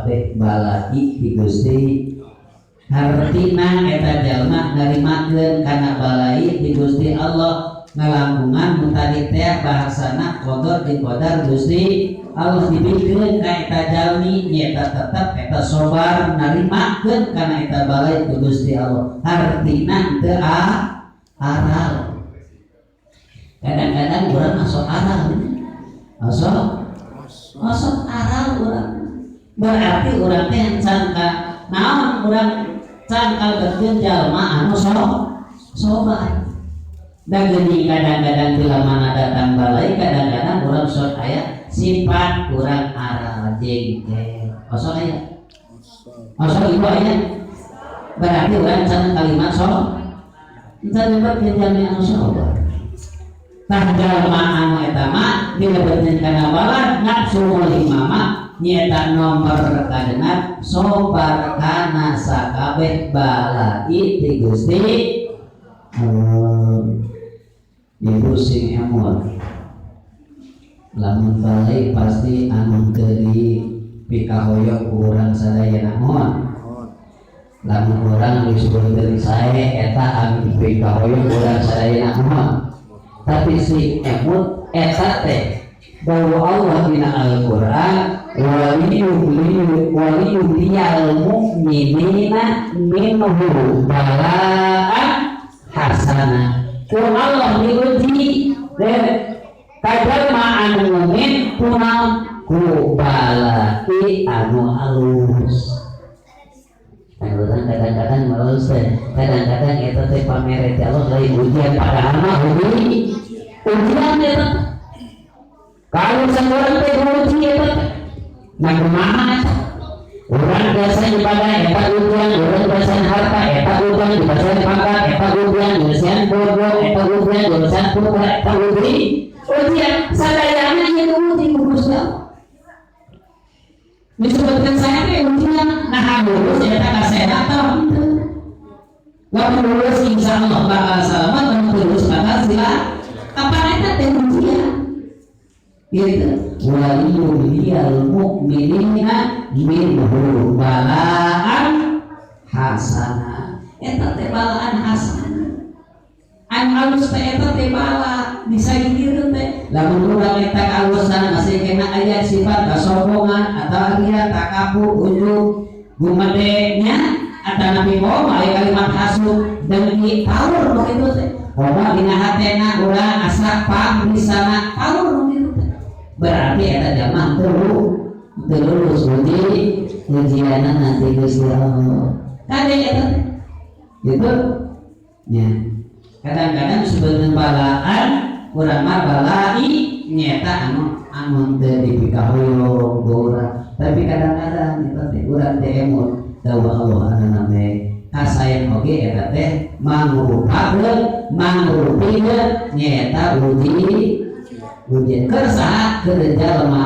Kabeh balai ti Gusti. Hartina eta jalma narimakeun kana balai ti Gusti Allah, ngalangkungan nu tadi teh bahasana qada jeung qadar Gusti Allah dibikeun ka eta jalmi, nyaeta tetep eta sobar narimakeun kana eta balai ti Gusti Allah. Hartina teu aral. Kadang-kadang urang masuk aral, masuk masuk aral urang, berarti urang teh can ka naon, urang can kalebetkeun jalma anu sobar. Da geuning kadang-kadang bila mana datang balai, kadang-kadang urang sok aya sifat urang aral, jengkel. Osok aya, osok ibu aya. Berarti urang can kalimat sok can nyebutkeun jalmi anu sobar. Tah, jalma anu eta mah dilebetkeun kana balad nafsu mulimah, nyaeta nomor kagenap sobar kana sakabeh balai ti Gusti Allah. Ibu sing emut, lamun balai pasti anu teu dipikahoyong ku urang sadayana, mohon. Lamun urang disebut teu sae, eta anu dipikahoyong ku urang sadayana, mohon. Tapi si emut, eta teh bahwa Allah dina Al-Qur'an waliyubliyal mu'minina minhu balaan hasana. Ku Allah diuji ka jalma anu mukmin ku naon? Ku balai anu halus. Nah, urang kadang-kadang males teh, kadang-kadang eta teh pamere teh Allah, lain ujian, padahal mah ujian eta. Kalau seorang teh uji eta teh. Nah, kumaha eta? Urang biasa ibadah, eta ujian, urang biasa harta, eta ujian, biasa pangkat, eta ujian, biasa bodoh, eta ujian, biasa putra, eta ujian. Sadayana ieu uji ku Gusti Allah. Disebutkan saya teh ujian, nah lulus eta kasehatan henteu. Lamun lulus, insya Allah bakal selamat, lamun lulus bakal sila. Kapan eta teh ujian? Gitu. Waliyubliyal mu'minina minhu balaan hasana. Eta teh balaan hasana. Anu alus teh eta teh bala disayungkeun teh. Lamun urang eta kaalusan masih kena aya sifat kasombongan atau ria, takabur, ujub, gumede nya, atau nabi ngomong aya kalimat hasud, dengki, taur begitu teh. Koma dina hatena urang asa paham di sana taur begitu teh. Berarti eta jalma teu lulus ujianna nanti Gusti Allah. Kade eta teh. Gitu. Ya. Kadang-kadang disebutkan balaan, urang mah balai nyeta anu anu teu dipikahoyong ku urang. Tapi kadang-kadang eta teh urang teh emut dawuh Allah anu name kasayan oge eta teh mangrupakeun, mangrupikeun nyaeta uji ujian keur saha? Keur jalma.